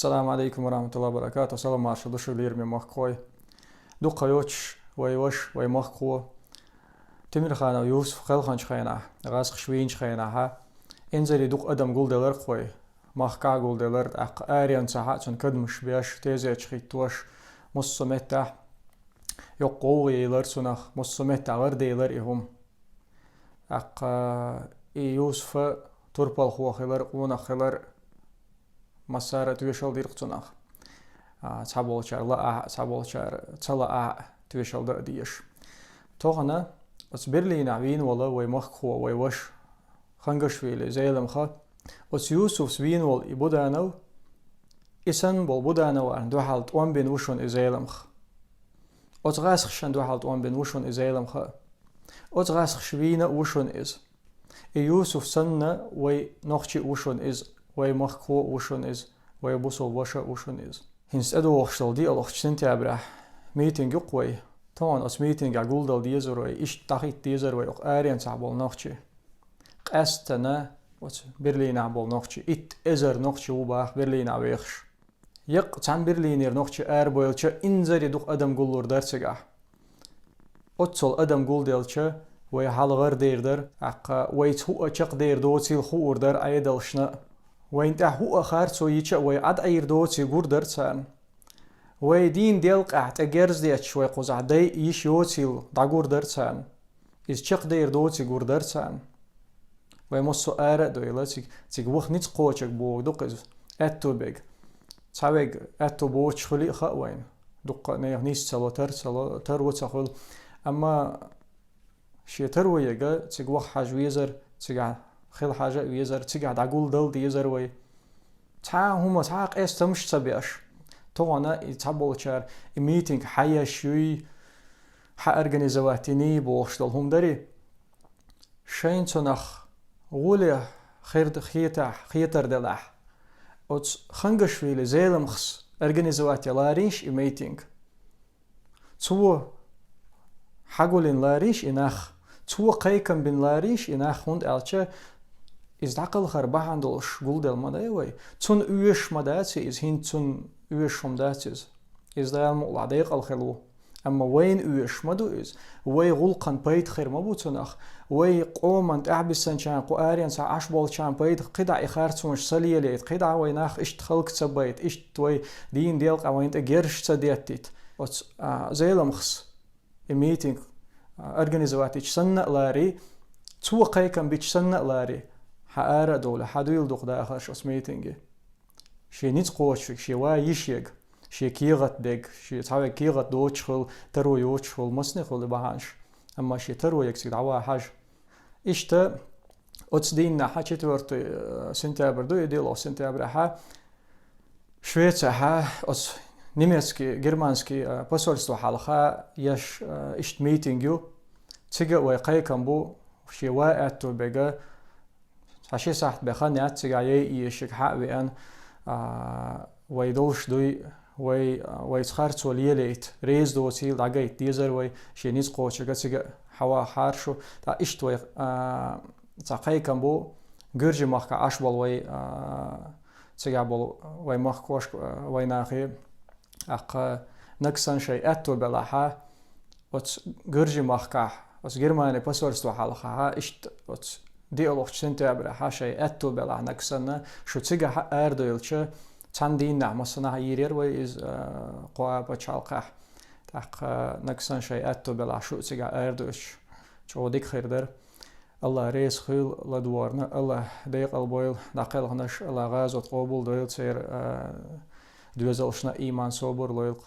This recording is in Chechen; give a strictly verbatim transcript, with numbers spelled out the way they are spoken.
Ассаламу алейкум ва рахматуллахи ва баракатух. Салам-маршал ду шуьга, лераме махкахой. Дукха йоцуш вай ваша, вай махкахо Темирханов Юсуф кхелхинчу хенахь, гӀазкхаша вийначу хенахь, инзаре дукха адам гулделира-кх вай. Махкахь гулделира, тӀаккха аренца цхьаъ цунна кадамаш беш, тезеташ хӀиттош, массо а меттехь йоккха гӀовгӀа елира цунах, массо а меттехь гӀараделира и хӀума. ТӀаккха и Юсуф турпалхо хилар, къонах хилар, массара а тоьшалла дира-кх цунах. А, цхьаболчара лаахь а, цхьаболчара ца лаахь а, тоьшалла дан а дезаш. Тахана оцу Берлинехь вийна волу вай махкахо, вай ваша Хангашвили Зеламха. Оцу Юсуфс вийна волу и Буданов, и санна болу Будановна дуьхьал тӀом бина ву шуна и Зеламха. Оцу гӀазкхашна дуьхьал тӀом бина ву шуна и Зеламха. Оцу гӀазкхаша вийна а ву шуна иза. И Юсуф санна вай нохчи а ву шуна иза, вай махкахо а ву шуна иза, вай бусалба ваша а ву шуна иза. ХӀинца тӀедогӀуш долу диъалгӀачу сентябрехь митинг ю-кх вай. Тахана оцу митингехь гулдала дезара вай, иштта дӀахӀитта дезара вай окху аренца болу нохчий. Къаьсттина оцу Берлинехь болу нохчий, итт эзар нохчи ву боху Берлинехь вехаш. Яккха цхьана Берлинера нохчи арабевлча, инзаре дукха адам гуллур дара цигахь. Оццул адам гулделча, вай хьал гӀарадер дара, тӀаккха вайца хӀуъа чекхдер доцийла хуур дара Ӏедалшна а. Вайна тӀехь хӀуъа харцо йича а, вай Ӏад Ӏийр доций гур дара царна. Вай дийна делкъехь тӀе герз детташ, вай кхузахь дай а, йиш а йоцийла дӀагур дара царна. Иза чекхдер доций гур дара царна. Вай массо а ара а дойла, цига, цига ваха ницкъ кхочург боху дукха иза, аьтто берг. Цхьаверг аьтто боцуш хуьлий а хаьа вайна. Дуккха а нехан нийса ца ло, тар ца ло, таро ца хуьлу. Амма шен таро яга, цига ваха хьажа везара, цигахь хила хьажа а везара, цигахь дӀагулдала дезара вай. Цхьа а хӀума, цхьа а къестамаш ца беш. Тахана и цхьаболчара и митинг хьан еш юй, хьан организовать йиний бохуш долу хӀума дарий? Шайна цунах гӀоле хир д-, хетахь, хетар делахь, оцу Хангашвили Зеламхас организовать яларийша и митинг. Цо хьагулйина ларийша и нах, цо кхайкам бина ларийша и нах, хӀунда аьлча иза дӀакхалхар бахьана долуш гулделла ма дай вай. Цунна оьшуш ма дац иза, хӀинца цунна оьшуш хӀума дац иза. Иза Дала мукъалахь декъала хилла ву. Амма вайна оьшуш ма ду иза. Вай гӀуллакхан пайда хир ма бу цунах. Вай къоман тӀаьхьабиссинчарна, кху аренца Ӏаш болчарна пайда кхидӀа и харцонаш ца лелайта, кхидӀа вай нах иштта халка ца байта, иштта вай дийна делкъа вайна тӀе герзаш ца деттийта. Оцу, а, Зеламхас и митинг, а, организовать йича санна а ларий, цо кхайкам бича санна а ларий, хьан ара а довлий, хьан дуйла дукха дахарш оцу митинге. Шен ницкъ кхочуш верг, шен ван йиш ерг, шен кехат дерг, шен цхьаверг кехат доцуш хуьлу, таро йоцуш хуьлу, масане хуьлу бахьанаш. Амма шен таро ерг цига дӀаван хьажа. Иштта, оцу дийнахьа, четвёртый, э, сентябрь ду, и диъалгӀачу сентябрехьа, Швецехьа, оцу немецкий, германский, э, посольство хьалха еш, э, иштта митинг ю. Цига а вай кхайкам бу, шен ван аьтто берг, цхьа ши сахьт бен хан яц цигахь, яй эшиг хьа а веана, а, вай долуш дуй, вай, а, вайца харцо лелайта, реза доцийла дӀагайта дезара вай, шен ницкъ кхочург цига а хьавахахьара шу. ТӀаккха иштта вай, а, цхьа кхайкам бу, Гуьржийн махкахь Ӏаш болу вай, а, цигахь болу вай махкахошка, а, вай нахе. ТӀаккха нагахь санна шайн аьтто белахьа, оцу Гуьржийн махкахь, оцу Германин посольство хьалхахьа, иштта оцу диъалгӀачу сентябрехьа шайн аьтто белахь нагахь санна, шу цигахьа арадойлуча, цхьана дийнахь массанахьа йийр яра вай иза, а, кху а пачхьалкхехь. ТӀаккха нагахь санна шайн аьтто белахь шу а цигахь арадойлуш, чӀогӀа дика хир дара. АллахӀ реза хуьлда ладогӀарна, АллахӀ декъала бойла дӀакхелхинарш, АллахӀ гӀазот къобалдойла церан, а, доьзалшна а иман, собар лойла-кх.